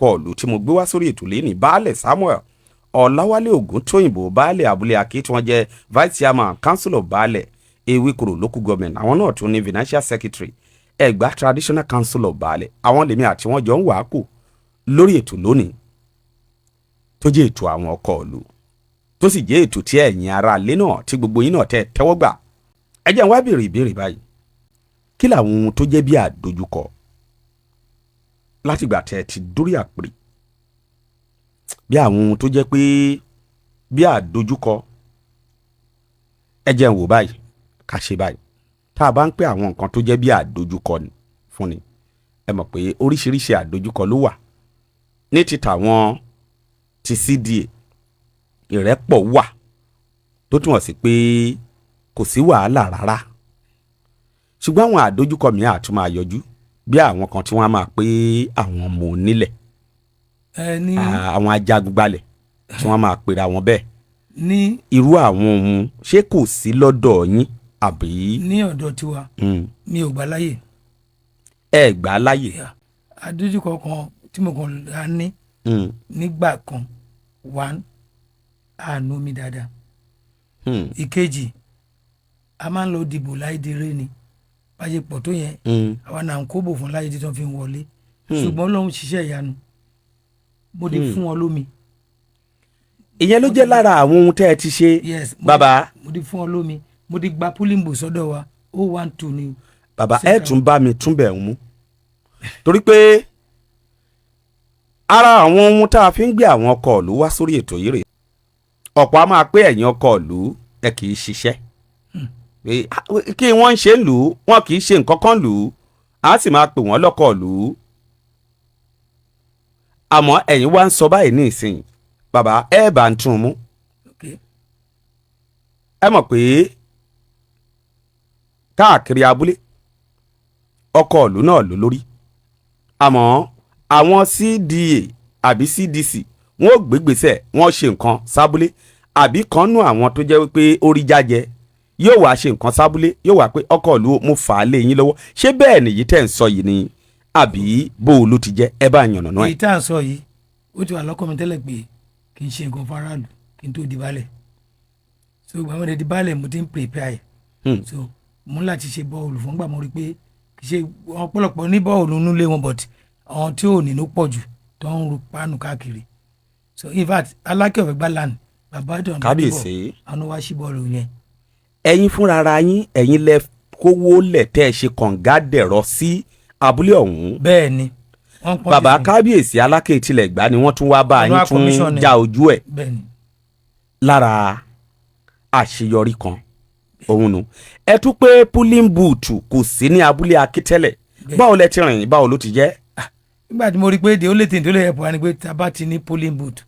ọkọ ìlú tí mo gbé wá sórí ètò lẹ́nìí, Baálẹ̀ Samuel Ọ̀làwálé Ògúntóyìnbó, baálẹ̀ abúlé Aké, tí wọ́n jẹ́ vice chairman, Council of Baálẹ̀, Ewékòró Local Government. Àwọn náà tún ní financial secretary, Ẹ̀gbá Traditional Council of Baálẹ̀. Àwọn lèmi àti wọn jọ ń wàá kù lórí ètò lónìí, tó jẹ́ ètò àwọn ọkọ ìlú, tó sì jẹ́ ètò tí ẹ̀yin ará ilé náà, tí gbogbo yín náà tẹ́ tẹ́wọ́ gbà. Ẹ jẹ́ n wá béèrè ìbéèrè báyìí: kí làwọn ohun tó jẹ́ bí àdójúkọ látìgbà tẹ́ ẹ ti dórí àpèrè, bí àwọn ohun tó jẹ́ pé bí àdójúkọ? Ẹ jẹ́ n wò báyìí, ká ṣe báyìí: tá a bá ń pè àwọn nǹkan tó jẹ́ bí àdójúkọ ni fún ni, ẹ mọ̀ pé oríṣiríṣi àdójúkọ ló wà. Ní ti tàwọn ti CDA, ìrẹ́pọ̀ wà, tó túmọ̀ sí pé kò sí wàhálà rárá, ṣùgbọ́n àwọn àdójúkọ mìíràn á tún máa yọjú, bí àwọn kan tí wọ́n á máa pé àwọn ọmọ onílẹ̀, Ẹ ní àwọn ajagunbalẹ̀ tí wọ́n máa pera wọn bẹ́ẹ̀. Ní Irú àwọn ohun, ṣé kò sí lọ́dọ̀ yín àbí? Ní ọ̀dọ̀ tiwa, mi ò gbà láyè. Ẹ gbà á láyè? Àdójúkọ kan tí mo kàn á ní nígbà kan, one, àánú mi dáadáa. Ìkejì, a máa ń lọ dìbò láìdéré ni. Bá ṣe pọ̀ tó yẹn, àwa náà ń kóbò fún láyé tí wọ́n fi ń wọlé, ṣùgbọ́n Ọlọ́run ṣiṣẹ́ ìyanu, mo ti fún wọn lómi. Ìyẹn ló jẹ́ lára àwọn ohun tẹ́ ẹ ti ṣe? Yes. Bàbá. Mo ti fún wọn lómi, mo ti gba polling booth sọ́dọ̀ wa, 012 ni. Bàbá, ẹ tún bá mi túnbẹ̀ ń mú, torí pé ara àwọn ohun tá a fi ń gbé àwọn ọkọ ìlú wá sórí ètò yìí rèé. Ọ̀pọ̀ a máa pé ẹ̀yin ọkọ ìlú, ẹ kì í ṣiṣẹ́ pé, ah, kí wọ́n ń ṣe lù ú, wọn kì í ṣe nǹkan kan lù ú, á sì máa pè wọ́n lọ́kọ ìlú. Àmọ́ ẹ̀yin wá ń sọ báyìí ní ìsìn, bàbá, ẹ bá ń tún un mú. Ẹ mọ̀ pé káàkiri abúlé, ọkọ ìlú náà ló lórí, àmọ́ àwọn CDA àbí CDC, wọ́n ò gbégbèsè, wọ́n ṣe nǹkan sábúlé, àbí kan nú àwọn tó jẹ́ wípé ó rí jájẹ yóò wá ṣe nǹkan sábúlé, yóò wá pé, "Ọkọ ìlú, mo fà á lé yín lọ́wọ́." Ṣé bẹ́ẹ̀ nìyí tẹ̀ ń sọ yìí ni, àbí bó o ló ti jẹ́? Ẹ bá yànnàná ẹ̀. Èyí tá à ń sọ yìí, ó ti wà lọ́kàn mi tẹ́lẹ̀ pé kì í ṣe nǹkan faraàlú kí n tó di baálẹ̀. So ìgbà mo di baálẹ̀, mo ti ń prepare ẹ̀. So mo ní láti ṣe borehole fún gbà. Mo rí i pé kì í ṣe ọ̀pọ̀lọpọ̀ ní borehole nílé wọn, but àwọn tí ò ní ló pọ̀ jù tó ń ru páànù káàkiri. So in fact, Alákẹ́ of Ẹ̀gbá land, bàbá ìdàn, Kábíyèsí. àwọn wá sí borehole yẹn. Ẹ̀yin fúnra ara yín, ẹ̀yin lẹ kówó lẹ̀ tẹ́ ẹ ṣe kànga dẹ̀rọ sí abúlé ọ̀hún? Bẹ́ẹ̀ ni, wọ́n pọ́n Bàbá sí. Kábíyèsí Aláké tilẹ̀ gbá ni wọ́n tún wá bá Wọ́n yín wá tún commission ẹ̀. já ojú ẹ̀? Bẹ́ẹ̀ ni. Lára àṣeyọrí kan òun nu. Ẹ tún pé polling booth kò sí ní abúlé Akítẹ́lẹ̀. Báwo lẹ ti rìn? Báwo ló ti jẹ́? Nígbà tí mo rí i pé the only thing tó lè help wa ni pé tá a bá ti ní polling booth,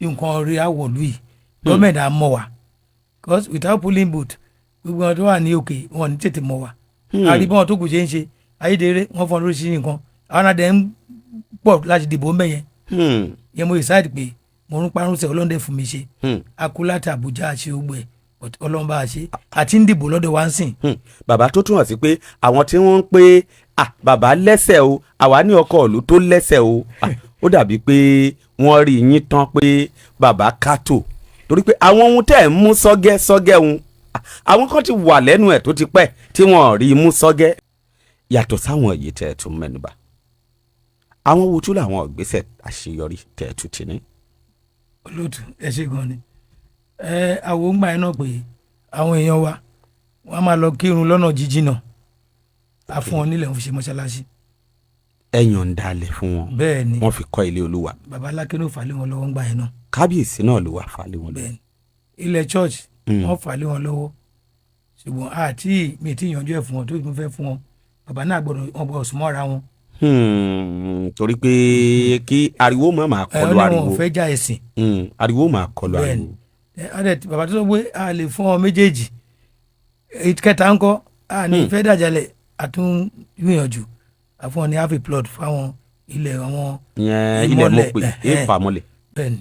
nǹkan rí àwọ̀lú yìí, gọ́ọ̀mẹ̀ntì á mọ̀ wá, because without polling booth, gbogbo wọn tó wà ní òkè, wọn ò ní tètè mọ̀ wá. Àrí bí wọn tó kù ṣe ń ṣe ayédèrè, wọn fọ́n lórí sí nǹkan, àwọn náà dẹ̀ ń pọ̀ láti dìbò ń bẹ̀ yẹn. Yẹn mo decide pé mo ń parun sẹ, ọlọ́dẹ fún mi ṣe. A kú láti Àbújá ṣe gbogbo ẹ̀, but Ọlọ́run bá a ṣe àti ń dìbò lọ́dọ̀ wa ń sìn. Bàbá, tó túmọ̀ sí pé àwọn tí wọ́n ń pé, "Ah, bàbá lẹ́sẹ̀ o, àwa ní ọkọ ìlú tó lẹ́sẹ̀ o," ah, ó dàbí pé wọ́n rí yín tán pé bàbá kátó, torí pé àwọn ohun tẹ́ ẹ̀ ń mú sọ́gẹ́ sọ́gẹ́ òun, ah, àwọn kan ti wà lẹ́nu ẹ̀ tó ti pẹ́ tí wọ́n rí i mú sọ́gẹ́. Yàtọ̀ sáwọn èyí tẹ́ ẹ̀ tún mẹ́nuba, àwọn wo tún làwọn ìgbésẹ̀ àṣeyọrí tẹ́ ẹ̀ tún ti ní? Olóòtú, ẹ ṣe gan ni. Ẹ àwọn òǹgbà yẹn náà pé àwọn èèyàn wa, wọ́n á máa lọ kírun lọ́nà jíjìnà, a fún wọn nílẹ̀, wọn fi ṣe mọ́ṣáláṣí. Ẹ yọ̀ǹda lẹ̀ fún wọn? Bẹ́ẹ̀ ni. Wọ́n fi kọ́ ilé Olúwa? Bàbá Aláké ló fà lé wọn lọ́wọ́ ńgbà yẹn náà. Kábíyèsí náà ló wà fà lé wọn lọ́wọ́? Bẹ́ẹ̀ ni, ilẹ̀ church, wọ́n fà lé wọn lọ́wọ́, ṣùgbọ́n àti mi ti yanjú ẹ̀ fún wọn tó mo fẹ́ fún wọn. Bàbá náà gbọ́dọ̀, wọn gbọ́dọ̀ súnmọ́ ara wọn. Torí pé kí ariwo má máa Ẹ kọlu ní wọn ariwo. ò fẹ́ já ẹ̀sìn. Ariwo máa kọlu Bẹ́ẹ̀ ariwo. ni. Ẹ adẹ bàbá tó sọ pé a lè fún ọ méjèèjì, kẹta ńkọ́, a ní fẹ́ dàjálẹ̀, àtún gbìyànjú àfún ọ ní half a plot fáwọn ilẹ̀ àwọn Ìyẹn ilẹ̀ ìmọ̀lẹ̀, mọ̀ pé ẹ̀hẹ́n. èèfà mọ́lẹ̀. Bẹ́ẹ̀ ni.